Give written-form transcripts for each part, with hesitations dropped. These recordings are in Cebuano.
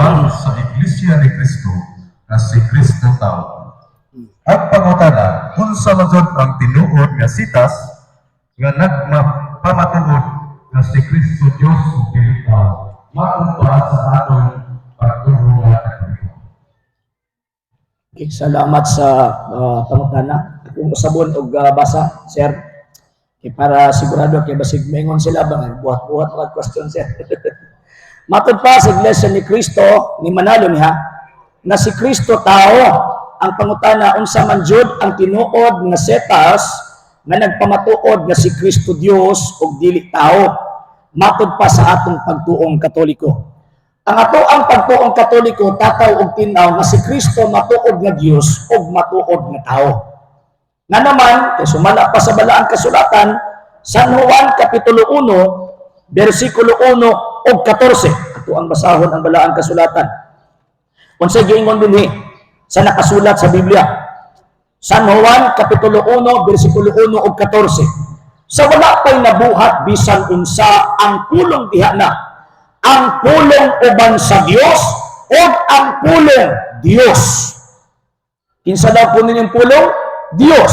pa sa Iglesia ni Cristo nga si Kristo tao. Ang pangutana, unsa man jud ang tinuod nga sitas nga nagpamatuod nga si Kristo Dios ug dili tao, matod pa sa atong pagtuo nga Katoliko? Okay, salamat sa pangutana. Kung usabon og basa, sir. Okay, para sigurado kay basig mengon sila ba buhat-buhat mga question, sir. Matod pa sa Iglesia ni Cristo ni Manalo niha na si Kristo tao. Ang pangutana, unsa man jud ang tinuod nga setas nga nagpamatuod nga si Kristo Dios ug dili tao, matod pa sa atong pagtuong Katoliko? Ang ato ang pagtuong Katoliko, tataw og tin-aw nga si Kristo matuod nga Dios ug matuod nga tao. Nga naman, kay sumala pa sa Balaang Kasulatan, San Juan Kapitulo 1, versikulo 1 ug 14. Ato ang basahon ang Balaang Kasulatan. Unsay giingon dinhi sa nakasulat sa Biblia? San Juan Kapitulo 1, versikulo 1 ug 14. Sa wala pa'y nabuhat bisan unsa, ang Pulong diha na. Ang Pulong uban sa Dios ug ang Pulong Dios. Kinsa daw po ninyong Pulong? Dios.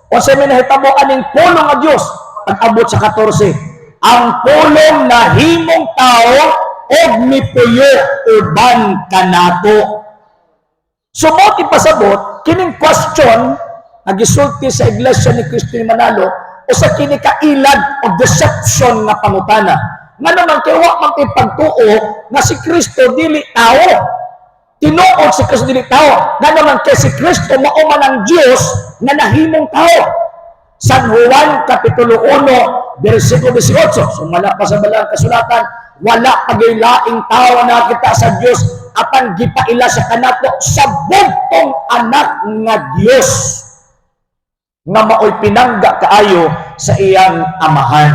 O sa may nahitabo aning Pulong nga Dios? Pag-abot sa 14, ang Pulong nahimong tao og mipuyo uban kanato. So mao pasabot, kining question nga gisulti sa Iglesia ni Cristo ni Manalo, usa kini ka ilag o deception nga pangutana. Nga naman kay wa man tay pagtuo nga si Kristo dili tao. Tinuod si Kristo dili tao. Nga naman kay si Kristo mao man ang Dios nga nahimong tao. San Juan Kapitulo 1, versikulo 18. Sumala pa sa Balaang Kasulatan, wala pa gyud laing tao na nakita sa Dios apan gipaila sa kanato sa bugtong Anak nga Dios nga maoy pinangga kaayo sa iyang Amahan.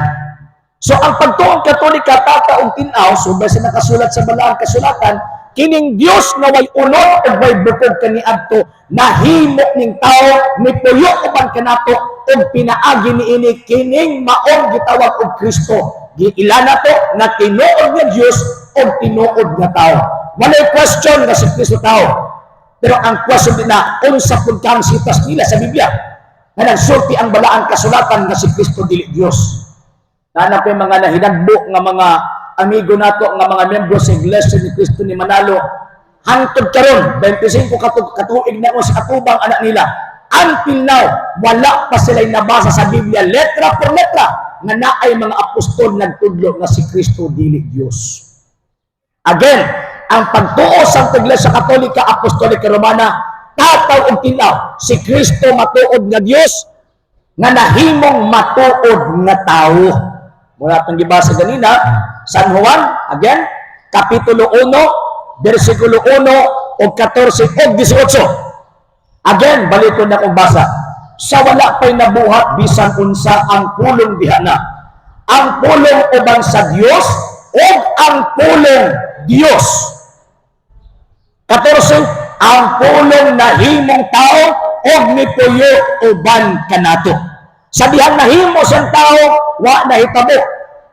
So ang pagtuong Katolika, tataw og tin-aw, subay sa nakasulat sa Balaang Kasulatan, kining Dios nga way unod ug way bukog kaniadto nahimo ning tao, mipuyo uban kanato ug pinaagi niini kining maong gitawag og Kristo. Giila nato nga tinuod nga Dios ug tinuod nga tao. Walay question nga si Kristo tao. Pero ang question din na unsa pud kang sitas nila sa Biblia nga nagsulti ang Balaang Kasulatan nga si Kristo dili Dios? Naa pa mga nahinagbo nga mga amigo nato nga mga membro sa Iglesia ni Cristo ni Manalo, hangtod karon, 25 katuig na sa atubang anak nila, until now wala pa sila nabasa sa Biblia letra por letra nga naay mga apostol nagtudlo nga si Kristo dili Dios. Again, ang pagtuo sa Iglesia Katolika Apostolika Romana, tataw og tin-aw, si Kristo matuod nga Dios nga nahimong matuod nga tao. Mula atong gibasa ganina, San Juan, again, Kapitulo 1, versikulo 1 o 14 o 18. Again, balikon na kong basa. Sa wala pa'y nabuhat bisan unsa, ang Pulong diha na. Ang Pulong uban sa Dios o ang Pulong Dios. 14, ang Pulong nahimong tao og mipuyo uban kanato. Sa dihang nahimo siyang tao, wa nahitabo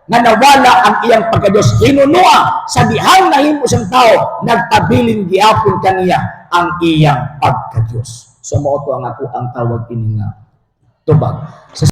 nga nawala ang iyang pagkadiyos. Hinunua, sa dihang nahimo siyang tao, nagpabilin gihapon kaniya ang iyang pagkadiyos. So mao to ang ako ang tawag ini nga tubag. Sa